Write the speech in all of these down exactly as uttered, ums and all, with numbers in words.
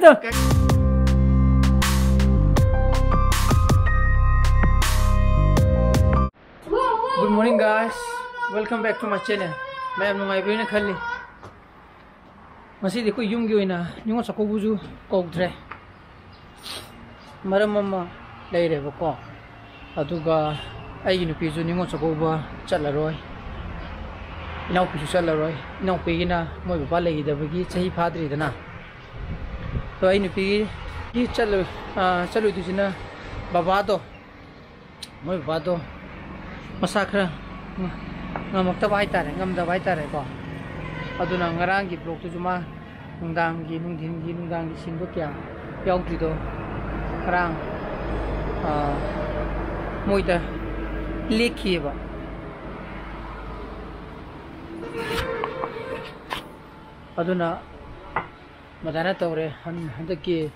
Good morning, guys. Welcome back to my channel. ꯃꯌꯥꯝ ꯅꯨꯡꯉꯥꯏꯕꯤꯔꯦꯅ ꯈꯜꯂꯤ꯫ ꯉꯁꯤꯗꯤ ꯑꯩꯈꯣꯏ ꯌꯨꯝꯒꯤ ꯑꯣꯏꯅ ꯅꯤꯉꯣꯜ ꯆꯥꯛꯀꯧꯕꯁꯨ ꯀꯧꯗ꯭ꯔꯦ꯫ ꯃꯔꯝ ꯑꯃ ꯂꯩꯔꯦꯕꯀꯣ꯫ ꯑꯗꯨꯒ ꯑꯩꯒꯤ ꯅꯨꯄꯤꯁꯨ ꯅꯤꯉꯣꯜ ꯆꯥꯛꯀꯧꯕ ꯆꯠꯂꯔꯣꯏ꯫ ꯏꯅꯥꯎꯄꯤꯁꯨ ꯆꯠꯂꯔꯣꯏ꯫ ꯏꯅꯥꯎꯄꯤꯒꯤꯅ ꯃꯣꯏ ꯕꯕꯥ ꯂꯩꯈꯤꯗꯕꯒꯤ ꯆꯍꯤ ꯐꯥꯗ꯭ꯔꯤꯗꯅ꯫ ꯑꯗꯣ ꯑꯩ ꯅꯨꯄꯤꯒꯤ ꯆꯠꯂꯣꯏ-, ꯑ, ꯆꯠꯂꯣꯏꯗꯣꯏꯁꯤꯅ ꯕꯕꯥꯗꯣ, ꯃꯣꯏ ꯕꯕꯥꯗꯣ ꯃꯁꯥ ꯈꯔ ꯉꯝꯃꯛꯇꯕ ꯍꯥꯏꯇꯥꯔꯦ, ꯉꯝꯗꯕ ꯍꯥꯏꯇꯥꯔꯦꯀꯣ꯫ ꯑꯗꯨꯅ ꯉꯔꯥꯡꯒꯤ vlogꯇꯨꯁꯨ ꯃꯥ ꯅꯨꯡꯗꯥꯡꯒꯤ, ꯅꯨꯡꯊꯤꯟꯒꯤ, ꯅꯨꯡꯗꯥꯡꯒꯤ ꯁꯤꯟꯕ ꯀꯌꯥ ꯌꯥꯎꯗ꯭ꯔꯤꯗꯣ ꯉꯔꯥꯡ, ꯑ, ꯃꯣꯏꯗ ꯂꯦꯛꯈꯤꯑꯕ꯫ ꯑꯗꯨꯅ ꯑꯗꯨꯃꯥꯏꯅ ꯇꯧꯔꯦ ꯍꯟ-, ꯍꯟꯗꯛꯀꯤ,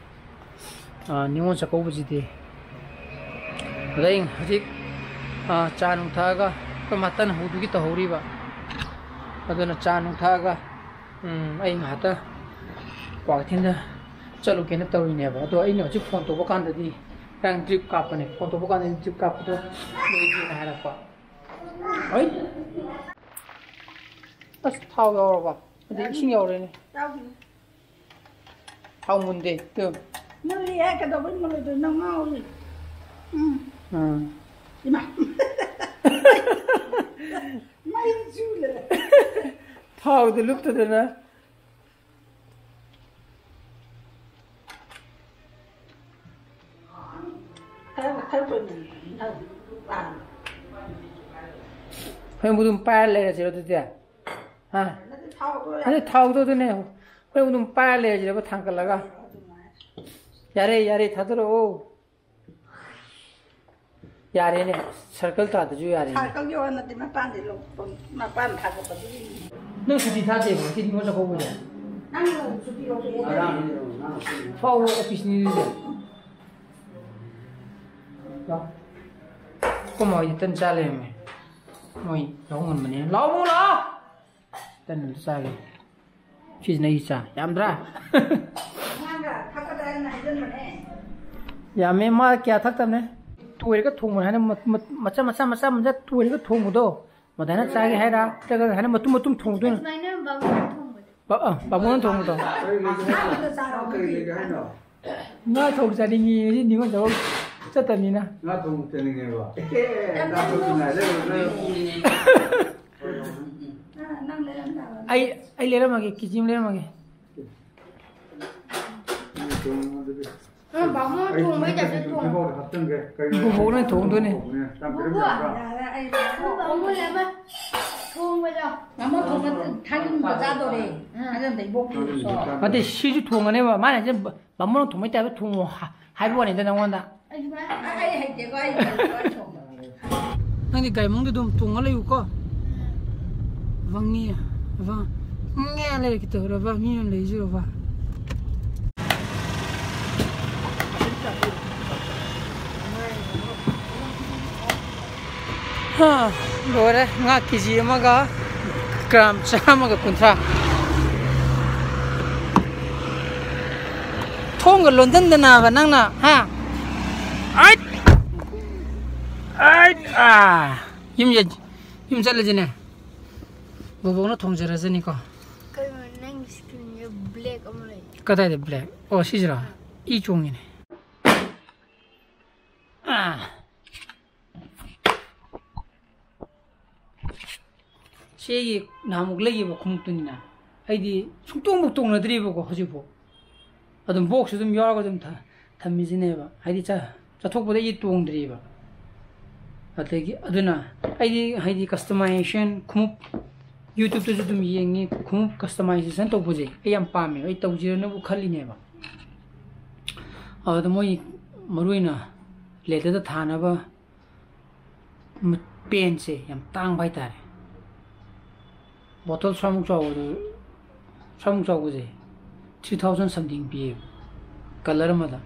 ꯑ, ꯅꯤꯉꯣꯜ ꯆꯥꯛꯀꯧꯕꯁꯤꯗꯤ꯫ ꯑꯗ ꯑꯩ ꯍꯧꯖꯤꯛ, ꯑ, ꯆꯥ ꯅꯨꯡ ꯊꯛꯑꯒ ꯑꯩꯈꯣꯏ ꯃꯥ ꯇꯟ ꯍꯧꯗꯨꯒꯤ ꯇꯧꯍꯧꯔꯤꯕ꯫ ꯑꯗꯨꯅ ꯆꯥ ꯅꯨꯡ ꯊꯛꯑꯒ, ꯎꯝ, ꯑꯩ ꯉꯥꯏꯍꯥꯛꯇ ꯀ꯭ꯋꯥꯀꯩꯊꯦꯜꯗ ꯆꯠꯂꯨꯒꯦꯅ ꯇꯧꯔꯤꯅꯦꯕ꯫ ꯑꯗꯣ ꯑꯩꯅ ꯍꯧꯖꯤꯛ phone ꯇꯧꯕ ꯀꯥꯟꯗꯗꯤ ꯉꯔꯥꯡ drip ꯀꯥꯞꯄꯅꯦ꯫ Phone ꯇꯧꯕ ꯀꯥꯟꯗꯗꯤ drip ꯀꯥꯞꯄꯗꯣ ꯂꯣꯏꯗ꯭ꯔꯤꯅ ꯍꯥꯏꯔꯛꯄ꯫ ꯍꯣꯏ꯫ ꯑꯁ, ꯊꯥꯎ ꯌꯥꯎꯔꯕ? ꯑꯗꯩ ꯏꯁꯤꯡ ꯌꯥꯎꯔꯦꯅꯦ꯫ ꯌꯥꯎꯗꯦ꯫ ꯊꯥꯎ ꯃꯨꯟꯗꯦ, ꯇꯨ꯫ ꯃꯨꯜꯂꯤ ꯍꯥꯏ, ꯀꯩꯗꯧꯕꯩ ꯃꯨꯜꯂꯣꯏꯗꯣꯏꯅꯣ? ꯅꯪ ꯉꯥꯎꯔꯤ꯫ ꯎꯝ꯫ ꯎꯝ꯫ ꯏꯃꯥ꯫ ꯃꯩ ꯆꯨꯔꯦ꯫ ꯊꯥꯎꯗꯨ ꯂꯨꯞꯇꯗꯅ꯫ ꯈꯔ, ꯈꯔ ꯀꯨꯏꯅ ꯏꯪꯍꯜꯂꯨ꯫ ꯑꯥ꯫ ꯍꯣꯔꯦꯟꯕꯨ ꯑꯗꯨꯝ ꯄꯥꯏꯔ ꯂꯩꯔꯁꯤꯔꯣ ꯑꯗꯨꯗꯤ? ꯍꯥ? ꯅꯠꯇꯦ, ꯊꯥꯎꯗꯣ ꯌꯥꯝ ꯑꯗꯨ ꯊꯥꯎꯗꯣ ꯑꯗꯨꯅꯦ꯫ ꯍꯣꯔꯦꯟꯕꯨ ꯑꯗꯨꯝ ꯄꯥꯏꯔ ꯂꯩꯔꯁꯤꯔꯕ ꯊꯥꯡꯒꯠꯂꯒ? ꯑꯗꯨꯃꯥꯏꯅ꯫ ꯌꯥꯔꯦ, ꯌꯥꯔꯦ, ꯊꯥꯗꯣꯔꯛꯑꯣ꯫ ꯌꯥꯔꯦꯅꯦ, circle ꯇꯥꯗꯁꯨ ꯌꯥꯔꯦꯅꯦ꯫ Circle-ꯒꯤ ꯋꯥ ꯅꯠꯇꯦ, ꯃꯄꯥꯟꯗꯩ ꯂꯧ-, ꯃꯄꯥꯟ ꯊꯥꯗꯣꯛꯄꯗꯨꯒꯤ꯫ ꯅꯪ ꯁꯨꯇꯤ ꯊꯥꯗꯦꯕ ꯉꯁꯤ ꯅꯤꯉꯣꯜ ꯆꯥꯛꯀꯧꯕꯁꯦ? ꯅꯪ ꯁꯨꯇꯤ ꯂꯧꯊꯣꯛꯑꯦ꯫ ꯐꯥꯎꯕ office-ꯅꯤ ꯑꯗꯨꯗꯤ꯫ ꯂꯥꯎ꯫ ꯑꯩꯈꯣꯏ ꯃꯥ ꯍꯣꯏꯗꯤ ꯇꯟ ꯆꯥ ꯂꯩꯔꯝꯃꯦ꯫ ꯃꯣꯏ ꯌꯥꯍꯧ ꯉꯟꯕꯅꯤꯅ꯫ ꯂꯥꯎ, ꯂꯥꯎ! ꯇꯟ ꯑꯝꯇ ꯆꯥꯒꯦ꯫ ꯁꯤꯁꯤꯅ ꯑꯩ ꯏꯆꯥ ꯌꯥꯝꯗ꯭ꯔꯥ? ꯌꯥꯝꯃꯦ, ꯃꯥ ꯀꯌꯥ ꯊꯛꯇꯕꯅꯦ꯫ ꯇꯣꯏꯔꯒ ꯊꯣꯡꯕꯅꯦ ꯍꯥꯏꯅ ꯃ- ꯃ- ꯃꯆꯥ ꯃꯆꯥ ꯃꯆꯥ ꯃꯆꯥ ꯇꯣꯏꯔꯒ ꯊꯣꯡꯕꯗꯣ, ꯃꯗꯥꯏꯅ ꯆꯥꯒꯦ ꯍꯥꯏꯔ ꯅꯠꯇ꯭ꯔꯒ ꯍꯥꯏꯅ ꯃꯇꯨꯝ ꯃꯇꯨꯝ ꯊꯣꯡꯗꯣꯏꯅꯣ? ꯁꯨꯃꯥꯏꯅ ꯕꯥꯃꯣꯟꯅ ꯊꯣꯡꯕꯗꯣ꯫ ꯕ- ꯑ, ꯕꯥꯃꯣꯟꯅ ꯊꯣꯡꯕꯗꯣ꯫ ꯀꯔꯤ ꯂꯩꯒꯦ ꯍꯥꯏꯅꯣ? ꯀꯔꯤ ꯂꯩꯒꯦ ꯍꯥꯏꯅꯣ? ꯉꯥ ꯊꯣꯡ ꯆꯥꯅꯤꯡꯉꯤ, ꯉꯁꯤ ꯅꯤꯉꯣꯜ ꯆꯥꯛꯀꯧ ꯆꯠꯇꯕꯅꯤꯅ꯫ ꯉꯥ ꯊꯣꯡ ꯆꯥꯅꯤꯡꯉꯦꯕ꯫ ꯑꯦ, ꯆꯥ ꯊꯛꯄ ꯉꯥꯏ ꯂꯩꯔꯨꯔꯦ꯫ ꯑꯩ ꯑꯩ ꯂꯩꯔꯝꯃꯒꯦ, ꯀꯦꯖꯤ ꯑꯃ ꯂꯩꯔꯝꯃꯒꯦ꯫ ꯕꯥꯃꯣꯟ ꯊꯣꯡꯕꯩ ꯇꯥꯏꯞꯇ ꯊꯣꯡꯉꯣ꯫ ꯕꯣꯕꯣꯛꯅ ꯊꯣꯡꯗꯣꯏꯅꯦ꯫ ꯕꯣꯕꯣꯛ, ꯕꯥꯃꯣꯟ ꯑꯃ ꯊꯣꯡꯕꯗꯣ꯫ ꯕꯥꯃꯣꯟ ꯊꯣꯡꯕ ꯊꯥꯡꯖꯤꯡ ꯆꯥꯗꯣꯔꯦ꯫ ꯑꯗꯨꯅ ꯏꯕꯣꯛꯀꯤ ꯁꯣ꯫ ꯅꯠꯇꯦ, ꯁꯤꯁꯨ ꯊꯣꯡꯒꯅꯦꯕ꯫ ꯃꯥꯅ ꯍꯥꯏꯁꯦ ꯕꯥꯃꯣꯟ ꯊꯣꯡꯕꯩ ꯇꯥꯏꯞꯇ ꯊꯣꯡꯉꯣ ꯍꯥ- ꯍꯥꯏꯕ ꯋꯥꯅꯤꯗ ꯅꯪꯉꯣꯟꯗ꯫ ꯑꯩ ꯁꯨꯃꯥꯏꯅ, ꯑꯩ ꯍꯩꯇꯦꯀꯣ, ꯑꯩ ꯍꯩꯇꯦꯀꯣ, ꯑꯩ ꯊꯣꯡꯕ꯫ ꯅꯪꯗꯤ ꯒꯥꯔꯤ ꯃꯅꯨꯡꯗ ꯑꯗꯨꯝ ꯇꯣꯡꯉ ꯂꯩꯌꯨꯀꯣ꯫ ꯋꯥꯡꯉꯦ, ꯋꯥꯡꯉꯦ ꯂꯩꯔꯒꯦ ꯇꯧꯔꯕ, ꯃꯤ ꯑꯃ ꯂꯩꯖꯔꯕ꯫ ꯍꯥ, ꯂꯣꯏꯔꯦ꯫ ꯉꯥ ꯀꯦꯖꯤ ꯑꯃꯒ ꯒ꯭ꯔꯥꯝ ꯆꯥꯝꯃꯒ ꯀꯨꯟꯊ꯭ꯔꯥ꯫ ꯊꯣꯡꯒ ꯂꯣꯟꯁꯤꯟꯗꯅꯕ ꯅꯪꯅ, ꯍꯥ? ꯑꯩꯠ! ꯑꯩꯠ! ꯑꯥ! ꯌꯨꯝ ꯌ-, ꯌꯨꯝ ꯆꯠꯂꯁꯤꯅꯦ꯫ ꯕꯣꯕꯣꯛꯅ ꯊꯣꯡꯖꯔꯁꯅꯤꯀꯣ꯫ ꯀꯩꯅꯣ, ꯅꯪꯒꯤ screenꯁꯦ black ꯑꯃ ꯂꯩ꯫ ꯀꯗꯥꯏꯗ black? ꯑꯣ, ꯁꯤꯁꯤꯔꯣ? ꯏ ꯆꯣꯡꯉꯤꯅꯦ꯫ ꯑꯥ꯫ ꯁꯤ ꯑꯩꯒꯤ ꯅꯍꯥꯟꯃꯨꯛ ꯂꯩꯈꯤꯕ ꯈꯣꯡꯎꯞꯇꯨꯅꯤꯅ꯫ ꯑꯩꯗꯤ ꯁꯨꯡꯇꯣꯡꯕꯨ ꯇꯣꯡꯅꯗ꯭ꯔꯤꯕꯀꯣ ꯍꯧꯖꯤꯛꯐꯥꯎ꯫ ꯑꯗꯨꯝ boxꯁꯨ ꯑꯗꯨꯝ ꯌꯥꯎꯔꯒ ꯑꯗꯨꯝ ꯊ-, ꯊꯝꯃꯤꯁꯤꯅꯦꯕ꯫ ꯍꯥꯏꯗꯤ ꯆ-, ꯆꯠꯊꯣꯛꯄꯗ ꯑꯩꯗꯤ ꯇꯣꯡꯗ꯭ꯔꯤꯕ꯫ ꯑꯗꯒꯤ ꯑꯗꯨꯅ ꯑꯩꯗꯤ ꯍꯥꯏꯗꯤ customization ꯈꯣꯡꯎꯞ YouTubeꯇꯁꯨ ꯑꯗꯨꯝ ꯌꯦꯡꯉꯤ꯫ ꯈꯣꯡꯎꯞ customization ꯇꯧꯕꯁꯦ ꯑꯩ ꯌꯥꯝ ꯄꯥꯝꯃꯦꯕ꯫ ꯑꯩ ꯇꯧꯁꯤꯔꯅꯕꯨ ꯈꯜꯂꯤꯅꯦꯕ꯫ ꯑꯗꯨꯗ ꯃꯣꯏ ꯃꯔꯨ ꯑꯣꯏꯅ leatherꯗ ꯊꯥꯅꯕ ꯃ-, penꯁꯦ ꯌꯥꯝ ꯇꯥꯡꯕ ꯍꯥꯏꯇꯥꯔꯦ꯫ Bottle ꯁ꯭ꯋꯥꯏꯃꯨꯛ ꯆꯥꯎꯕꯗꯨ, ꯁ꯭ꯋꯥꯏꯃꯨꯛ ꯆꯥꯎꯕꯁꯦ three thousand something ꯄꯤꯌꯦꯕ, colour ꯑꯃꯗ꯫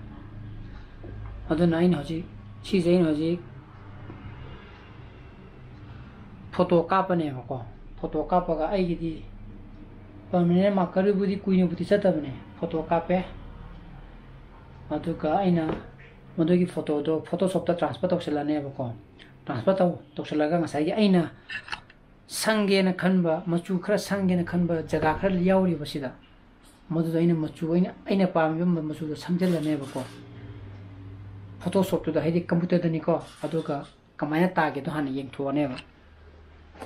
ꯑꯗꯨꯅ ꯑꯩꯅ ꯍꯧꯖꯤꯛ, ꯁꯤꯁꯦ ꯑꯩꯅ ꯍꯧꯖꯤꯛ photo ꯀꯥꯞꯄꯅꯦꯕꯀꯣ꯫ Photo ꯀꯥꯞꯄꯒ ꯑꯩꯒꯤꯗꯤ ꯄꯔꯃꯤꯅꯦꯟ ꯃꯥꯔꯀꯔꯕꯨꯗꯤ ꯀꯨꯏꯅꯕꯨꯗꯤ ꯆꯠꯇꯕꯅꯦ꯫ ꯐꯣꯇꯣ ꯀꯥꯞꯄꯦ, ꯑꯗꯨꯒ ꯑꯩꯅ ꯃꯗꯨꯒꯤ ꯐꯣꯇꯣꯗꯣ ꯐꯣꯇꯣꯁꯣꯞꯇ ꯇ꯭ꯔꯥꯟꯁꯐꯔ ꯇꯧꯁꯤꯜꯂꯅꯦꯕꯀꯣ꯫ ꯇ꯭ꯔꯥꯟꯁꯐꯔ ꯇꯧ ꯇꯧꯁꯤꯜꯂꯒ ꯉꯁꯥꯏꯒꯤ ꯑꯩꯅ ꯁꯪꯒꯦꯅ ꯈꯟꯕ, ꯃꯆꯨ ꯈꯔ ꯁꯪꯒꯦꯅ ꯈꯟꯕ ꯖꯒꯥ ꯈꯔ ꯌꯥꯎꯔꯤꯕꯁꯤꯗ, ꯃꯗꯨꯗ ꯑꯩꯅ ꯃꯆꯨ, ꯑꯩꯅ ꯑꯩꯅ ꯄꯥꯝꯃꯤꯕ ꯃꯆꯨꯗꯣ ꯁꯪꯖꯤꯜꯂꯅꯦꯕꯀꯣ꯫ ꯐꯣꯇꯣꯁꯣꯞꯇꯨꯗ, ꯍꯥꯏꯗꯤ ꯀꯝꯄ꯭ꯌꯨꯇꯔꯗꯅꯤꯀꯣ꯫ ꯑꯗꯨꯒ ꯀꯃꯥꯏꯅ ꯇꯥꯒꯦꯗꯣ ꯍꯥꯟꯅ ꯌꯦꯡꯊꯣꯛꯑꯅꯦꯕ꯫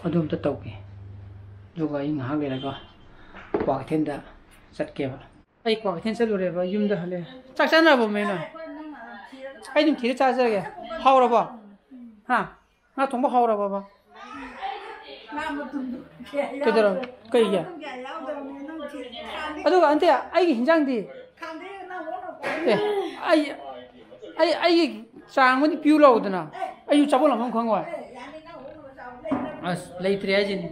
ꯑꯗꯨ ꯑꯝꯇ ꯇꯧꯒꯦ꯫ ꯑꯗꯨꯒ ꯑꯩ ꯉꯥꯏꯍꯥꯛ ꯂꯩꯔꯒ ꯀ꯭ꯋꯥꯀꯩꯊꯦꯜꯗ ꯆꯠꯀꯦꯕ꯫ ꯑꯩ ꯀ꯭ꯋꯥꯀꯩꯊꯦꯜ ꯆꯠꯂꯨꯔꯦꯕ, ꯌꯨꯝꯗ ꯍꯜꯂꯦ꯫ ꯆꯥꯛ ꯆꯥꯅꯔꯕꯣ, ꯃꯦꯝꯅ? ꯑꯩ ꯑꯗꯨꯝ ꯊꯤꯔ ꯆꯥꯖꯔꯒꯦ꯫ ꯍꯥꯎꯔꯕꯣ? ꯍꯥ? ꯉꯥ ꯊꯣꯡꯕ ꯍꯥꯎꯔꯕꯕ? ꯉꯥ ꯃꯇꯨꯝꯗꯣ ꯀꯌꯥ ꯀꯩꯗꯧꯔꯕ? ꯌꯥꯎꯗꯕ-, ꯀꯩꯒꯤ? ꯉꯥ ꯃꯇꯨꯝ ꯀꯌꯥ ꯌꯥꯎꯗꯕꯅꯦ ꯅꯪ ꯊꯤꯔ ꯆꯥꯅꯤ꯫ ꯑꯗꯨꯒ ꯑꯟꯇꯤ, ꯑꯩꯒꯤ ꯍꯤꯟꯖꯥꯡꯗꯤ? ꯈꯥꯡꯗꯦ, ꯅꯪ ꯑꯣꯟꯅ ꯀꯣꯟꯅ ꯑꯦ, ꯑꯩ, ꯑꯩ, ꯑꯩꯒꯤ ꯆꯥꯡ ꯑꯃꯗꯤ ꯄꯤꯌꯨ ꯂꯥꯎꯗꯅ꯫ ꯑꯩꯁꯨ ꯆꯥꯐꯝ ꯂꯥꯛꯐꯝ ꯈꯪꯉꯣꯏ꯫ ꯑꯦ, ꯌꯥꯅꯤ, ꯅꯪ ꯑꯣꯟꯅꯕ ꯆꯥꯕ ꯂꯩꯇ꯭ꯔꯕꯅꯦ꯫ ꯑꯁ, ꯂꯩꯇ꯭ꯔꯦ ꯍꯥꯏꯁꯤꯅꯤ꯫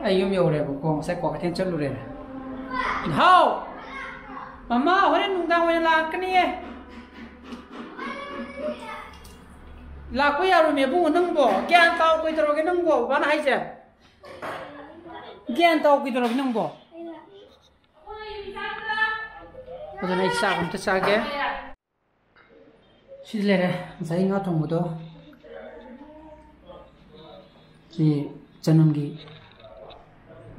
ꯑꯩ ꯌꯨꯝ ꯌꯧꯔꯦꯕꯀꯣ, ꯉꯁꯥꯏ ꯀ꯭ꯋꯥꯀꯩꯊꯦꯜ ꯆꯠꯂꯨꯔꯦ꯫ ꯍꯥꯎ! ꯃꯃꯥ, ꯍꯣꯔꯦꯟ ꯅꯨꯡꯗꯥꯡ ꯑꯣꯏꯅ ꯂꯥꯛꯀꯅꯤꯌꯦ꯫ ꯂꯥꯛꯄ ꯌꯥꯔꯣꯏꯃꯦ ꯏꯕꯨꯡꯉꯣ ꯅꯪꯕꯣ꯫ ꯒ꯭ꯌꯥꯟ ꯇꯥꯎ ꯀꯩꯗꯧꯔꯒꯦ ꯅꯪꯕꯣ? ꯕꯕꯥꯅ ꯍꯥꯏꯁꯦ꯫ ꯒ꯭ꯌꯥꯟ ꯇꯥꯎ ꯀꯩꯗꯧꯔꯒꯦ ꯅꯪꯕꯣ? ꯑꯗꯨꯅ ꯑꯩ ꯆꯥꯛ ꯑꯝꯇ ꯆꯥꯒꯦ꯫ ꯁꯤꯗ ꯂꯩꯔꯦ ꯉꯁꯥꯏ ꯉꯥ ꯊꯣꯡꯕꯗꯣ꯫ ꯁꯤ ꯆꯅꯝꯒꯤ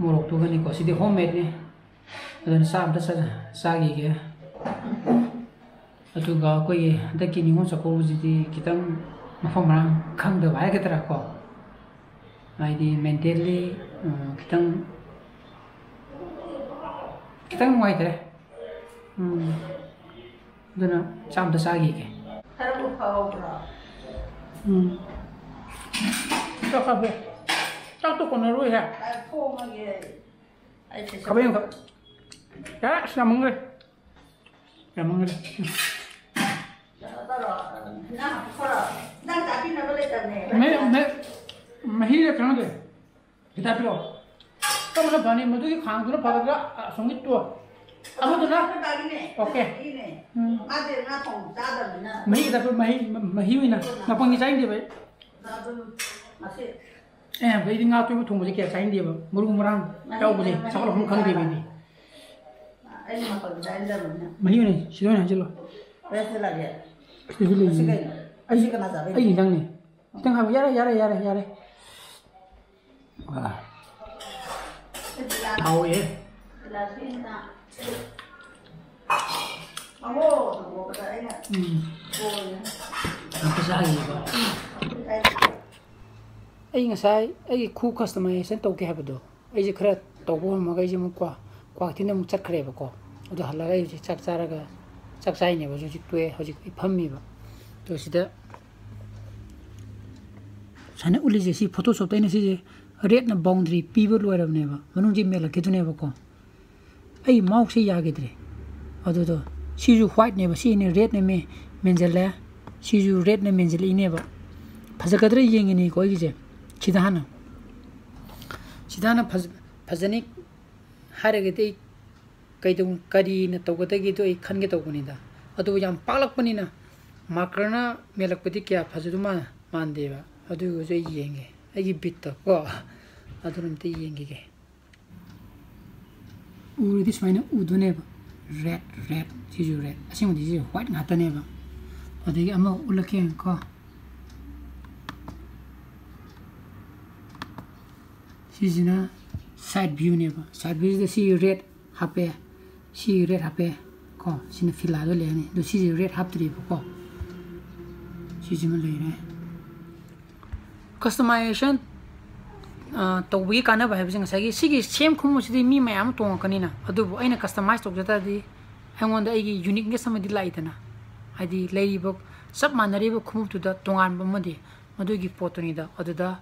ꯃꯣꯔꯣꯛꯇꯨꯒꯅꯤꯀꯣ꯫ ꯁꯤꯗꯤ ꯍꯣꯝ ꯃꯦꯗꯅꯤ꯫ ꯑꯗꯨꯅ ꯆꯥꯛ ꯑꯝꯇ ꯆꯥ-, ꯆꯥꯈꯤꯒꯦ꯫ ꯑꯗꯨꯒ ꯑꯩꯈꯣꯏꯒꯤ ꯍꯟꯗꯛꯀꯤ ꯅꯤꯉꯣꯜ ꯆꯥꯛꯀꯧꯕꯁꯤꯗꯤ ꯈꯤꯇꯪ ꯃꯐꯝ ꯃꯔꯥꯡ ꯈꯪꯗꯕ ꯍꯥꯏꯒꯗ꯭ꯔꯥ ꯀꯣ, ꯍꯥꯏꯗꯤ ꯃꯦꯟꯇꯦꯜꯂꯤ, ꯑ, ꯈꯤꯇꯪ, ꯈꯤꯇꯪ ꯅꯨꯡꯉꯥꯏꯇ꯭ꯔꯦ꯫ ꯎꯝ꯫ ꯑꯗꯨꯅ ꯆꯥꯛ ꯑꯝꯇ ꯆꯥꯈꯤꯒꯦ꯫ ꯈꯔꯕꯨ ꯐꯍꯧꯕ꯭ꯔꯣ? ꯎꯝ꯫ ꯆꯥꯛ ꯆꯥꯕ꯫ ꯆꯥꯛꯇꯣ ꯀꯣꯟꯅꯔꯣꯏꯍꯦ꯫ ꯑ, ꯊꯣꯡꯉꯒꯦ꯫ ꯑꯩ ꯄꯩꯁꯥ ꯈꯥꯕꯩ ꯑꯃꯈꯛ꯫ ꯑꯦ, ꯑꯁ, ꯌꯥꯝꯃꯟꯈ꯭ꯔꯦ꯫ ꯌꯥꯝꯃꯟꯈ꯭ꯔꯦ꯫ ꯀꯩꯅꯣ ꯇꯧꯔꯣ, ꯅꯪ ꯍꯥꯞꯈꯣꯔꯣ? ꯅꯪ ꯆꯥꯕꯤꯅꯕ ꯂꯩꯇꯕꯅꯦ꯫ ꯃꯍꯤ, ꯃꯍꯤ, ꯃꯍꯤꯗ ꯀꯩꯅꯣ ꯇꯧꯋꯦ꯫ ꯍꯤꯗꯥꯛ ꯄꯤꯔꯛꯑꯣ꯫ ꯀꯔꯝꯕꯅ ꯐꯅꯤ? ꯃꯗꯨꯒꯤ ꯈꯥꯡꯗꯨꯅ ꯐꯒꯗ꯭ꯔꯥ? ꯑꯁꯣꯝꯒꯤ ꯇꯣ-, ꯑꯃꯗꯨꯅ? ꯑꯩꯈꯣꯏ ꯕꯥꯒꯤꯅꯦ꯫ ꯑꯣꯀꯦ꯫ ꯑꯩꯒꯤꯅꯦ꯫ ꯎꯝ꯫ ꯃꯥꯗꯤ ꯉꯥ ꯊꯣꯡꯕ ꯆꯥꯗꯕꯅꯤꯅ꯫ ꯃꯍꯤ ꯈꯤꯇꯪ ꯄꯤꯔꯛꯑꯣ, ꯃꯍꯤ, ꯃꯍꯤ ꯑꯣꯏꯅ꯫ ꯉꯥꯄꯪꯗꯤ ꯆꯥꯅꯤꯡꯗꯦꯕ ꯑꯩ꯫ ꯑꯗꯨꯝ ꯉꯁꯤ ꯑꯦ, ꯑꯩꯗꯤ ꯉꯥ ꯑꯇꯣꯏꯕ ꯊꯣꯡꯕꯁꯦ ꯀꯌꯥ ꯆꯥꯅꯤꯡꯗꯦꯕ, ꯃꯔꯨ ꯃꯔꯥꯡ ꯌꯥꯎꯕꯁꯦ ꯆꯥꯐꯝ ꯈꯪꯗꯦꯕ ꯑꯩꯗꯤ꯫ ꯑꯩ ꯃꯈꯜ ꯆꯥꯅꯤꯡꯗꯕꯅꯤꯅ꯫ ꯃꯍꯤ ꯑꯣꯏꯅ ꯁꯤꯗ ꯑꯣꯏꯅ ꯍꯩꯖꯤꯜꯂꯣ꯫ ꯔꯦꯁꯇ ꯂꯥꯛꯑꯦ꯫ ꯁꯤꯗꯁꯨ ꯂꯩ꯫ ꯑꯁꯤ ꯀꯩꯅꯣ? ꯑꯩ, ꯑꯁꯤ ꯀꯅꯥ ꯆꯥꯕꯩꯅꯣ? ꯑꯩꯒꯤ ꯏꯟꯖꯥꯡꯅꯦ꯫ ꯈꯤꯇꯪ ꯍꯥꯏꯕ꯫ ꯌꯥꯔꯦ, ꯌꯥꯔꯦ, ꯌꯥꯔꯦ, ꯌꯥꯔꯦ꯫ ꯋꯥ꯫ ꯍꯥꯎꯋꯦ꯫ ꯎꯝ꯫ ꯑꯝꯇ ꯆꯥꯈꯤꯒꯦꯀꯣ꯫ ꯑꯩ ꯉꯁꯥꯏ ꯑꯩꯒꯤ ꯈꯨ customisation ꯇꯧꯒꯦ ꯍꯥꯏꯕꯗꯣ, ꯑꯩꯁꯦ ꯈꯔ ꯇꯧꯕ ꯉꯝꯃꯒ ꯑꯩꯁꯦ ꯑꯃꯨꯛ ꯀ꯭ꯋꯥ-, ꯀ꯭ꯋꯥꯀꯩꯊꯦꯜꯗ ꯑꯃꯨꯛ ꯆꯠꯈ꯭ꯔꯦꯕꯀꯣ꯫ ꯑꯗꯨ ꯍꯜꯂꯒ ꯑꯩ ꯍꯧꯖꯤꯛ ꯆꯥꯛ ꯆꯥꯔꯒ, ꯆꯥꯛ ꯆꯥꯏꯅꯦꯕ ꯍꯧꯖꯤꯛ, ꯍꯧꯖꯤꯛ ꯇꯣꯛꯑꯦ, ꯍꯧꯖꯤꯛ ꯑꯩ ꯐꯝꯃꯤꯕ꯫ ꯑꯗꯣ ꯁꯤꯗ ꯁꯨꯃꯥꯏꯅ ꯎꯠꯂꯤꯁꯦ, ꯁꯤ Photoshopꯇ ꯑꯩꯅ ꯁꯤꯁꯦ redꯅ boundary ꯄꯤꯕ ꯂꯣꯏꯔꯕꯅꯦꯕ, ꯃꯅꯨꯡꯁꯤ ꯃꯦꯜꯂꯛꯈꯤꯗꯨꯅꯦꯕꯀꯣ꯫ ꯑꯩ mouseꯁꯦ ꯌꯥꯈꯤꯗ꯭ꯔꯦ꯫ ꯑꯗꯨꯗꯣ ꯁꯤꯁꯨ whiteꯅꯦꯕ, ꯁꯤ ꯑꯩꯅ redꯅ ꯃꯦ-, ꯃꯦꯟꯁꯤꯜꯂꯦ, ꯁꯤꯁꯨ redꯅ ꯃꯦꯟꯁꯤꯜꯂꯛꯏꯅꯦꯕ꯫ ꯐꯖꯒꯗ꯭ꯔꯥ ꯌꯦꯡꯉꯤꯅꯤꯀꯣ ꯑꯩꯒꯤꯁꯦ꯫ ꯁꯤꯗ ꯍꯥꯟꯅ, ꯁꯤꯗ ꯍꯥꯟꯅ ꯐꯖ-, ꯐꯖꯅꯤ ꯍꯥꯏꯔꯒꯗꯤ ꯑꯩ ꯀꯩꯗꯧ-, ꯀꯔꯤꯅ ꯇꯧꯒꯗꯒꯦꯗꯣ ꯑꯩ ꯈꯟꯒꯦ ꯇꯧꯕꯅꯤꯗ꯫ ꯑꯗꯨꯕꯨ ꯌꯥꯝ ꯄꯥꯛꯂꯛꯄꯅꯤꯅ markerꯅ ꯃꯦꯜꯂꯛꯄꯗꯤ ꯀꯌꯥ ꯐꯖꯗꯧ ꯃꯥꯟ-, ꯃꯥꯟꯗꯦꯕ꯫ ꯑꯗꯨ ꯑꯣꯏꯔꯁꯨ ꯑꯩ ꯌꯦꯡꯒꯦ, ꯑꯩꯒꯤ bitꯇ ꯀꯣ, ꯑꯗꯨꯅ ꯑꯝꯇ ꯌꯦꯡꯈꯤꯒꯦ꯫ ꯎꯔꯗꯤ ꯁꯨꯃꯥꯏꯅ ꯎꯗꯣꯏꯅꯦꯕ, red, red, ꯁꯤꯁꯨ red, ꯑꯁꯦꯡꯕꯗꯤ ꯁꯤꯁꯦ white ꯉꯥꯛꯇꯅꯦꯕ꯫ ꯑꯗꯒꯤ ꯑꯃ ꯎꯠꯂꯛꯀꯦ ꯀꯣ꯫ ꯁꯤꯁꯤꯅ side viewꯅꯦꯕ꯫ Side viewꯁꯤꯗ ꯁꯤ red ꯍꯥꯞꯄꯦ, ꯁꯤ red ꯍꯥꯞꯄꯦ ꯀꯣ꯫ ꯁꯤꯅ fill ꯍꯥꯏꯗꯣ ꯂꯩꯔꯅꯤ꯫ ꯑꯗꯣ ꯁꯤꯁꯦ red ꯍꯥꯞꯇ꯭ꯔꯤꯕꯀꯣ꯫ ꯁꯤꯁꯤꯃ ꯂꯩꯔꯦ꯫ Customisation, ꯑ, ꯇꯧꯕꯒꯤ ꯀꯥꯟꯅꯕ ꯍꯥꯏꯕꯁꯦ ꯉꯁꯥꯏꯒꯤ ꯁꯤꯒꯤ ꯁꯦꯝ ꯈꯨꯝꯕꯁꯤꯗꯤ ꯃꯤ ꯃꯌꯥꯝ ꯑꯃ ꯇꯣꯡꯉꯛꯀꯅꯤꯅ, ꯑꯗꯨꯕꯨ ꯑꯩꯅ customise ꯇꯧꯖ ꯇꯥꯔꯗꯤ ꯑꯩꯉꯣꯟꯗ ꯑꯩꯒꯤ uniqueness ꯑꯃꯗꯤ ꯂꯥꯛꯏꯗꯅ, ꯍꯥꯏꯗꯤ ꯂꯩꯔꯤꯕ ꯆꯞ ꯃꯥꯟꯅꯔꯤꯕ ꯈꯣꯡꯎꯞꯇꯨꯗ ꯇꯣꯉꯥꯟꯕ ꯑꯃꯗꯤ ꯃꯗꯨꯒꯤ ꯄꯣꯠꯇꯨꯅꯤꯗ꯫ ꯑꯗꯨꯗ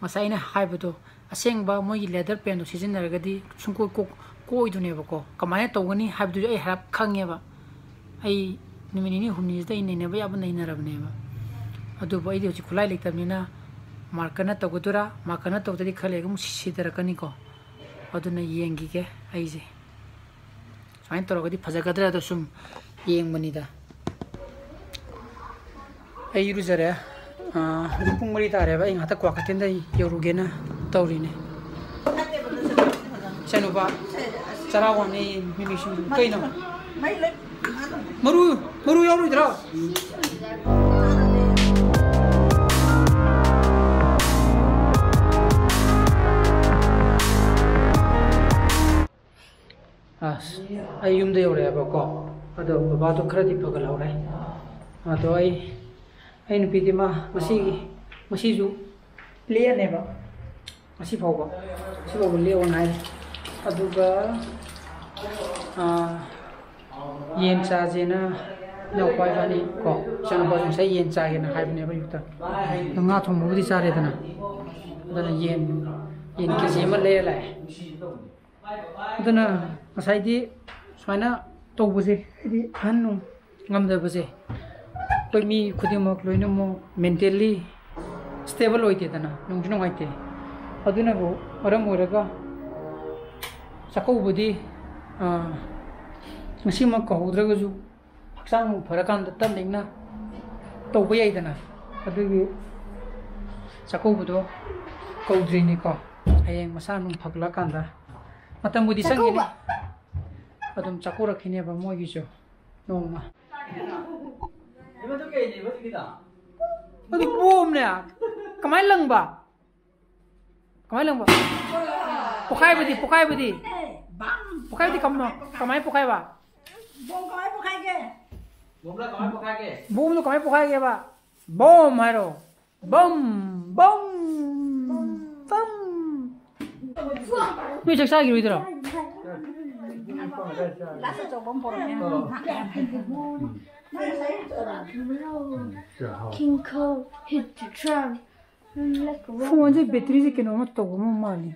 ꯉꯁꯥꯏ ꯑꯩꯅ ꯍꯥꯏꯕꯗꯣ, ꯑꯁꯦꯡꯕ ꯃꯣꯏꯒꯤ leather penꯗꯣ ꯁꯤꯖꯤꯟꯅꯔꯒꯗꯤ ꯁꯨꯡꯀꯣꯏ ꯀꯣꯛ-, ꯀꯣꯛꯑꯣꯏꯗꯣꯏꯅꯦꯕꯀꯣ꯫ ꯀꯃꯥꯏꯅ ꯇꯧꯒꯅꯤ ꯍꯥꯏꯕꯗꯨꯁꯨ ꯑꯩ ꯍꯥꯏꯔꯞ ꯈꯪꯉꯦꯕ꯫ ꯑꯩ ꯅꯨꯃꯤꯠ ꯅꯤꯅꯤ ꯍꯨꯝꯅꯤꯁꯤꯗ ꯑꯩ ꯅꯩꯅꯕ ꯌꯥꯕ ꯅꯩꯅꯔꯕꯅꯦꯕ꯫ ꯑꯗꯨꯕꯨ ꯑꯩꯗꯤ ꯍꯧꯖꯤꯛ ꯈꯨꯠꯂꯥꯏ ꯂꯩꯇꯕꯅꯤꯅ markerꯅ ꯇꯧꯒꯗꯣꯏꯔꯥ, markerꯅ ꯇꯧꯗ꯭ꯔꯗꯤ ꯈꯔ ꯂꯩꯔꯒ ꯑꯃꯨꯛ ꯁꯤ-, ꯁꯤꯊꯔꯛꯀꯅꯤꯀꯣ꯫ ꯑꯗꯨꯅ ꯌꯦꯡꯈꯤꯒꯦ ꯑꯩꯁꯦ꯫ ꯁꯨꯃꯥꯏꯅ ꯇꯧꯔꯒꯗꯤ ꯐꯖꯒꯗ꯭ꯔꯥꯗꯣ ꯁꯨꯝ ꯌꯦꯡꯕꯅꯤꯗ꯫ ꯑꯩ ꯏꯔꯨꯖꯔꯦ꯫ ꯑꯥ, ꯍꯧꯖꯤꯛ ꯄꯨꯡ ꯃꯔꯤ ꯇꯥꯔꯦꯕ꯫ ꯑꯩ ꯉꯥꯛꯇ ꯀ꯭ꯋꯥꯀꯩꯊꯦꯜꯗ ꯌꯧꯔꯨꯒꯦꯅ ꯇꯧꯔꯤꯅꯦ꯫ ꯏꯆꯥꯅꯨꯄꯥ ꯆꯔꯥ ꯋꯥꯅꯤ, ꯃꯤꯃꯤ ꯁꯤꯡꯖꯨ꯫ ꯀꯩꯅꯣ? ꯃꯔꯨ, ꯃꯔꯨ ꯌꯥꯎꯔꯣꯏꯗ꯭ꯔꯣ? ꯑꯁ, ꯑꯩ ꯌꯨꯝꯗ ꯌꯧꯔꯛꯑꯦꯕꯀꯣ꯫ ꯑꯗꯣ ꯕꯕꯥꯗꯣ ꯈꯔꯗꯤ ꯐꯒꯠꯍꯧꯔꯦ꯫ ꯑꯗꯣ ꯑꯩ, ꯑꯩ ꯅꯨꯄꯤꯗꯤ ꯃꯥ ꯉꯁꯤꯒꯤ, ꯉꯁꯤꯁꯨ ꯂꯦꯛꯑꯅꯦꯕ꯫ ꯉꯁꯤ ꯐꯥꯎꯕ, ꯉꯁꯤ ꯐꯥꯎꯕ ꯂꯦꯛꯑꯣꯅ ꯍꯥꯏꯔꯦ꯫ ꯑꯗꯨꯒ, ꯑꯥ, ꯌꯦꯟ ꯆꯥꯁꯦꯅ ꯏꯅꯥꯎꯄꯥ ꯏꯕꯥꯅꯤ ꯀꯣ, ꯏꯆꯥꯅꯨꯄꯥꯁꯨ ꯉꯁꯥꯏ ꯌꯦꯟ ꯆꯥꯒꯦꯅ ꯍꯥꯏꯕꯅꯦꯕ ꯑꯌꯨꯛꯇ꯫ ꯑꯗꯣ ꯉꯥ ꯊꯣꯡꯕꯕꯨꯗꯤ ꯆꯥꯔꯦꯗꯅ꯫ ꯑꯗꯨꯅ ꯌꯦꯟ, ꯌꯦꯟ ꯀꯦ ꯖꯤ ꯑꯃ ꯂꯩꯔ ꯂꯥꯛꯑꯦ꯫ ꯑꯗꯨꯅ ꯉꯁꯥꯏꯗꯤ ꯁꯨꯃꯥꯏꯅ ꯇꯧꯕꯁꯦ, ꯍꯥꯏꯗꯤ ꯑꯍꯟ ꯅꯨꯡ ꯉꯝꯗꯕꯁꯦ, ꯑꯩꯈꯣꯏ ꯃꯤ ꯈꯨꯗꯤꯡꯃꯛ ꯂꯣꯏꯅꯃꯛ mentally stable ꯑꯣꯏꯗꯦꯗꯅ, ꯅꯨꯡꯁꯨ ꯅꯨꯡꯉꯥꯏꯇꯦ꯫ ꯑꯗꯨꯅꯕꯨ ꯃꯔꯝ ꯑꯣꯏꯔꯒ ꯆꯥꯛꯀꯧꯕꯗꯤ, ꯑꯥ, ꯉꯁꯤꯃꯛ ꯀꯧꯍꯧꯗ꯭ꯔꯒꯁꯨ ꯍꯛꯆꯥꯡ ꯅꯨꯡ ꯐꯔꯀꯥꯟꯗ ꯇꯞꯅ ꯏꯪꯅ ꯇꯧꯕ ꯌꯥꯏꯗꯅ꯫ ꯑꯗꯨꯒꯤ ꯆꯥꯛꯀꯧꯕꯗꯣ ꯀꯧꯗ꯭ꯔꯤꯅꯤꯀꯣ꯫ ꯍꯌꯦꯡ ꯃꯁꯥ ꯅꯨꯡ ꯐꯒꯠꯂꯛꯀꯥꯟꯗ ꯃꯇꯝꯕꯨꯗꯤ ꯆꯪꯒꯤꯅꯤ꯫ ꯆꯥꯛꯀꯧꯕ꯫ ꯑꯗꯨꯝ ꯆꯥꯛꯀꯧꯔꯛꯈꯤꯅꯦꯕ ꯃꯣꯏꯒꯤꯁꯨ ꯅꯣꯡꯃ꯫ ꯑꯗꯨ ꯕꯣꯝꯅꯦ꯫ ꯀꯃꯥꯏꯅ ꯂꯪꯕ? ꯀꯃꯥꯏꯅ ꯂꯪꯕ? ꯄꯣꯈꯥꯏꯕꯗꯤ, ꯄꯣꯈꯥꯏꯕꯗꯤ? ꯄꯣꯈꯥꯏꯕꯗꯤ ꯀꯝ-, ꯀꯃꯥꯏꯅ ꯄꯣꯈꯥꯏꯕ? ꯕꯣꯝ ꯀꯃꯥꯏꯅ ꯄꯣꯈꯥꯏꯒꯦ? ꯕꯣꯝꯗꯣ ꯀꯃꯥꯏꯅ ꯄꯣꯈꯥꯏꯒꯦꯕ? ꯕꯣꯝ ꯍꯥꯏꯔꯣ꯫ ꯕꯝ, ꯕꯝ, ꯕꯝ꯫ ꯅꯣꯏ ꯆꯥꯛ ꯆꯥꯈꯤꯔꯣꯏꯗ꯭ꯔꯣ? Glass ꯑꯆꯧꯕ ꯑꯃ ꯄꯣꯔꯛꯑꯦ꯫ King Kong hit the drum. Let's go. ꯐꯣꯟꯁꯦ ꯕꯦꯇ꯭ꯔꯤꯁꯦ ꯀꯩꯅꯣꯝꯃ ꯇꯧꯕ ꯑꯃ ꯃꯥꯜꯂꯤ꯫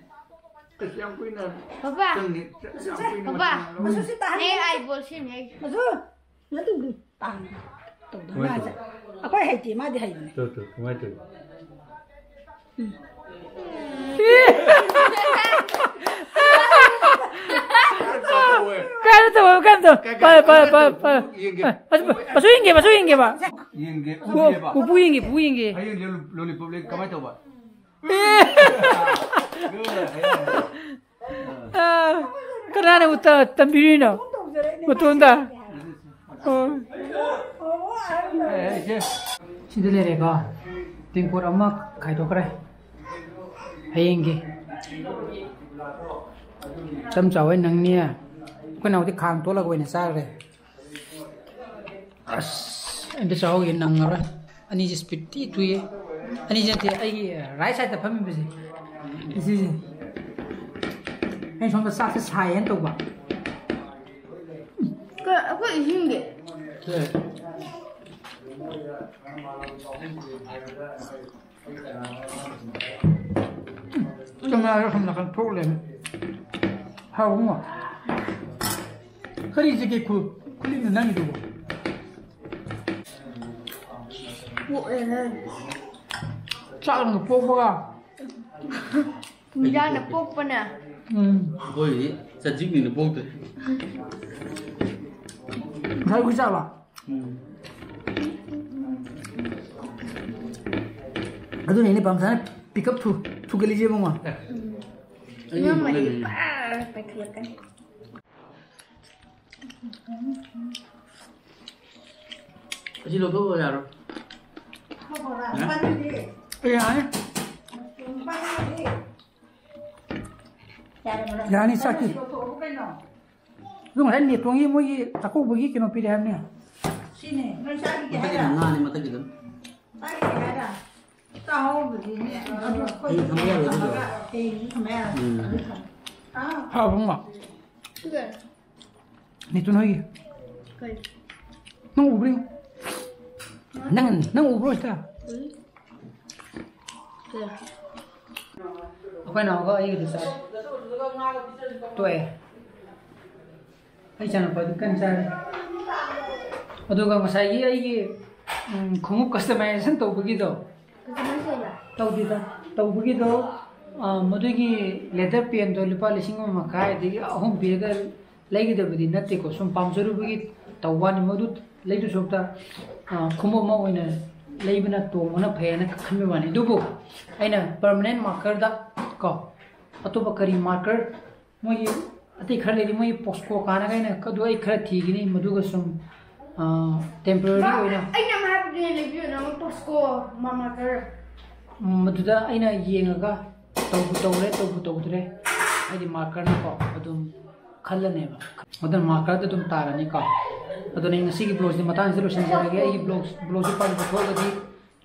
ꯑꯁ, ꯌꯥꯝ ꯀꯨꯏꯅ ꯄꯄꯥ꯫ ꯆꯪꯉꯦ꯫ ꯌꯥꯝ ꯀꯨꯏꯅ ꯄꯄꯥ꯫ ꯃꯇꯝ ꯂꯧꯔꯦ꯫ ꯑꯦ, ꯑꯩ ꯕꯣꯜ ꯁꯦꯝꯃꯤ, ꯑꯩ꯫ ꯃꯁꯨ, ꯅꯠꯇꯦ, ꯇꯥꯡ ꯇꯧꯗꯧ ꯀꯃꯥꯏꯅ ꯃꯥꯜꯂꯦ꯫ ꯇꯧꯕ? ꯑꯩꯈꯣꯏ ꯍꯩꯇꯦ, ꯃꯥꯗꯤ ꯍꯩꯕꯅꯦ꯫ ꯇꯧ, ꯇꯧ, ꯀꯃꯥꯏꯅ ꯇꯧꯕ? ꯀꯩꯅꯣ ꯇꯧꯕ, ꯀꯩꯅꯣ ꯀꯥꯏ, ꯀꯥꯏ, ꯄꯥꯏ, ꯄꯥꯏ, ꯀꯃꯥꯏꯅ ꯄꯥꯏ, ꯇꯧꯕ? ꯄꯥꯏ꯫ ꯌꯦꯡꯒꯦ꯫ ꯑꯦ, ꯃꯆꯨ, ꯃꯆꯨ ꯌꯦꯡꯒꯦ, ꯃꯆꯨ ꯌꯦꯡꯒꯦꯕ꯫ ꯌꯦꯡꯒꯦ, ꯄꯨ-, ꯎꯗꯦꯕ꯫ ꯄꯨꯄꯨ ꯌꯦꯡꯒꯦ, ꯄꯨꯄꯨ ꯌꯦꯡꯒꯦ꯫ ꯍꯌꯦꯡ ꯂꯣꯂꯤ-, ꯂꯣꯂꯤꯄꯣꯞ ꯂꯩ ꯀꯃꯥꯏꯅ ꯇꯧꯕ? ꯑꯦ! ꯑꯗꯨꯅꯦ, ꯍꯌꯦꯡ꯫ ꯑꯥ, ꯀꯅꯥꯅ ꯎꯠꯇ-, ꯇꯝꯕꯤꯔꯤꯅꯣ? ꯃꯇꯣꯟꯗ? ꯑꯣ꯫ ꯑꯦ, ꯏꯆꯦ꯫ ꯁꯤꯗ ꯂꯩꯔꯦꯀꯣ꯫ ꯇꯦꯡꯀꯣꯠ ꯑꯃ ꯈꯥꯏꯗꯣꯛꯈ꯭ꯔꯦ꯫ ꯍꯌꯦꯡꯒꯤ꯫ ꯆꯝ ꯆꯥꯎꯋꯦ ꯅꯪꯅꯤ꯫ ꯑꯩꯈꯣꯏ ꯅꯥꯎꯗꯤ ꯈꯥꯡ ꯇꯣꯠꯂꯒ ꯑꯣꯏꯅ ꯆꯥꯈ꯭ꯔꯦ꯫ ꯑꯁ, ꯑꯝꯇ ꯆꯥꯍꯧꯒꯦ ꯅꯪꯉꯔꯣꯏ꯫ ꯑꯅꯤꯁꯦ ꯁ꯭ꯄꯤꯠꯇꯤ ꯊꯨꯏꯌꯦ꯫ ꯑꯅꯤꯁꯦ ꯅꯠꯇꯦ, ꯑꯩꯒꯤ ꯔꯥꯏꯠ ꯁꯥꯏꯗꯠꯇ ꯐꯝꯃꯤꯕꯁꯦ꯫ ꯁꯤꯁꯦ꯫ ꯑꯩ ꯁꯣꯝꯗ ꯆꯥꯛꯁꯦ ꯁꯥꯏꯌꯦꯅ ꯇꯧꯕ꯫ ꯀ-, ꯑꯩꯈꯣꯏ ꯏꯁꯤꯡꯗꯤ? ꯁꯦ꯫ ꯆꯝꯅ ꯁꯣꯝ ꯅꯥꯀꯟ ꯊꯣꯛ ꯂꯩꯔꯝꯃꯦ꯫ ꯍꯥꯎꯕ ꯉꯣ꯫ ꯀꯔꯤ ꯖꯤꯒꯦ ꯈꯨ-, ꯈꯨꯂꯤꯡꯅꯣ ꯅꯪꯒꯤꯗꯨꯕꯣ? ꯄꯣꯛꯑꯦꯍꯦ꯫ ꯆꯥꯛꯅ ꯄꯣꯛꯄꯒ꯫ ꯏꯟꯖꯥꯡꯅ ꯄꯣꯛꯄꯅ꯫ ꯎꯝ꯫ ꯑꯩꯈꯣꯏꯗꯤ ꯆꯖꯤꯛꯅꯤꯅ ꯄꯣꯛꯇꯦ꯫ ꯉꯁꯥꯏ ꯑꯩꯈꯣꯏ ꯆꯥꯕ? ꯎꯝ꯫ ꯑꯗꯨꯅꯅꯦ ꯄꯥꯝꯁꯥꯅ pick up ꯊꯨ-, ꯊꯨꯒꯠꯂꯤꯁꯦ ꯏꯕꯨꯡꯉꯣ꯫ ꯑꯩ ꯏꯅꯝꯃꯗꯤ ꯌꯦꯡꯕ ꯄꯨꯔꯥ ꯄꯥꯏꯈꯠꯂꯛꯀꯅꯤ꯫ ꯑꯁꯤ ꯂꯧꯊꯣꯛꯑꯣ ꯌꯥꯔꯣꯏ꯫ ꯑꯦ, ꯌꯥꯔꯦ꯫ ꯌꯥꯅꯤ, ꯆꯥꯛꯀꯤ꯫ ꯑꯗꯨ ꯉꯁꯥꯏ ꯅꯦꯇꯣꯟꯒꯤ ꯃꯣꯏꯒꯤ ꯆꯥꯛꯀꯧꯕꯒꯤ ꯀꯩꯅꯣ ꯄꯤꯔꯦ ꯍꯥꯏꯕꯅꯦ꯫ ꯁꯤꯅꯦ, ꯅꯣꯏ ꯆꯥꯈꯤꯒꯦ ꯃꯊꯛꯀꯤꯗꯣ ꯍꯥꯏꯔꯣ? ꯉꯥꯅꯤ, ꯃꯊꯛꯀꯤꯗꯣ꯫ ꯆꯥꯈꯤꯒꯦ ꯍꯥꯏꯔꯣ? ꯆꯥꯍꯧꯗ꯭ꯔꯗꯤꯅꯦ, ꯑꯗꯨ ꯑꯩꯈꯣꯏ ꯑꯩ ꯊꯝꯕ ꯌꯥꯔꯣꯏ, ꯑꯗꯨꯗꯣ꯫ ꯊꯝꯃꯒ ꯍꯌꯦꯡ ꯊꯝꯕ ꯌꯥꯔꯣꯏ꯫ ꯎꯝ꯫ ꯑꯗꯨ ꯊꯝꯃꯦ꯫ ꯑꯥ꯫ ꯍꯥꯎꯕ ꯑꯃ꯫ ꯁꯤꯗ꯫ ꯅꯦꯇꯣꯟ ꯍꯣꯏꯒꯤ꯫ ꯀꯩ? ꯅꯪ ꯎꯕ꯭ꯔꯣ? ꯅꯪ, ꯅꯪ ꯎꯕ꯭ꯔꯣ ꯁꯤꯗ? ꯎꯏ꯫ ꯀꯩ? ꯑꯩꯈꯣꯏ ꯅꯥꯎꯒ ꯑꯩꯒꯗꯤ ꯆꯥꯏ꯫ ꯇꯣꯛꯑꯦ꯫ ꯑꯩ ꯏꯆꯥꯅꯨꯄꯥꯗꯤ ꯀꯟꯅ ꯆꯥꯔꯤ꯫ ꯑꯗꯨꯒ ꯉꯁꯥꯏꯒꯤ ꯑꯩꯒꯤ, ꯎꯝ, ꯈꯣꯡꯎꯞ customization ꯇꯧꯕꯒꯤꯗꯣ, Customize ꯇꯧꯕ? ꯇꯧꯗꯦꯗ, ꯇꯧꯕꯒꯤꯗꯣ, ꯑ, ꯃꯗꯨꯒꯤ leather penꯗꯣ ꯂꯨꯄꯥ ꯂꯤꯁꯤꯡ ꯑꯃ ꯃꯈꯥꯏ, ꯑꯗꯒꯤ ꯑꯍꯨꯝ ꯄꯤꯔꯒ ꯂꯩꯒꯗꯕꯗꯤ ꯅꯠꯇꯦꯀꯣ, ꯁꯨꯝ ꯄꯥꯝꯖꯔꯨꯕꯒꯤ ꯇꯧꯕ ꯋꯥꯅꯤ꯫ ꯃꯗꯨ ꯂꯩꯗꯨ ꯁꯔꯨꯛꯇ ꯈꯣꯡꯎꯞ ꯑꯃ ꯑꯣꯏꯅ ꯂꯩꯕꯅ ꯇꯣꯡꯕꯅ ꯐꯩ ꯍꯥꯏꯅ ꯈꯟꯕ ꯋꯥꯅꯤ꯫ ꯑꯗꯨꯕꯨ ꯑꯩꯅ ꯄꯔꯃꯅꯦꯟ ꯃꯥꯔꯀꯔꯗ ꯀꯣ, ꯑꯇꯣꯞꯄ ꯀꯔꯤ ꯃꯥꯔꯀꯔ ꯃꯣꯏꯒꯤ ꯑꯇꯩ ꯈꯔ ꯂꯩꯔꯤ, ꯃꯣꯏꯒꯤ ꯄꯣꯁꯀꯣ ꯀꯥꯟꯅꯒ ꯑꯩꯅ ꯑꯗꯨ ꯑꯩ ꯈꯔ ꯊꯤꯒꯅꯤ꯫ ꯃꯗꯨꯒ ꯁꯨꯝ ꯇꯦꯝꯄꯔꯔꯤ ꯑꯣꯏꯅ ꯑꯩꯅ ꯑꯃ ꯍꯥꯏꯕꯗꯨꯅꯦ, ꯂꯩꯕꯤꯌꯨꯅ ꯑꯃ ꯄꯣꯁꯀꯣ ꯃꯥꯔꯀꯔ꯫ ꯃꯗꯨꯗ ꯑꯩꯅ ꯌꯦꯡꯉꯒ ꯇꯧꯕꯨ ꯇꯧꯔꯦ ꯇꯧꯕꯨ ꯇꯧꯗ꯭ꯔꯦ, ꯍꯥꯏꯗꯤ ꯃꯥꯔꯀꯔꯅꯀꯣ ꯑꯗꯨꯝ ꯈꯜꯂꯅꯦꯕ꯫ ꯑꯗꯨꯅ ꯃꯥꯔꯀꯔꯗ ꯑꯗꯨꯝ ꯇꯥꯔꯅꯤꯀꯣ꯫ ꯑꯗꯨꯅ ꯑꯩ ꯉꯁꯤꯒꯤ ꯕ꯭ꯂꯣꯒꯁꯤ ꯃꯇꯥꯡꯁꯤꯗ ꯂꯣꯏꯁꯤꯟꯖꯔꯒꯦ꯫ ꯑꯩꯒꯤ ꯕ꯭ꯂꯣꯒ ꯕ꯭ꯂꯣꯒꯁꯤ ꯄꯥꯝꯕ ꯊꯣꯛꯑꯒꯗꯤ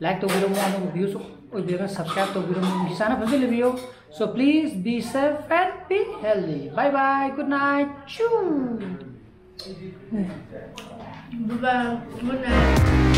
ꯂꯥꯏꯛ ꯇꯧꯕꯤꯔꯝꯃꯣ, ꯑꯅꯧꯕ ꯚ꯭ꯌꯨꯁ ꯑꯣꯏꯕꯤꯔꯒ ꯁꯕꯁꯀ꯭ꯔꯥꯏꯕ ꯇꯧꯕꯤꯔꯝꯃꯣ꯫ ꯅꯨꯡꯁꯤ ꯆꯥꯟꯅ ꯐꯖꯅ ꯂꯩꯕꯤꯌꯨ꯫ So please be safe and be healthy. Bye bye. Good night. Choo. Bye bye. Good night.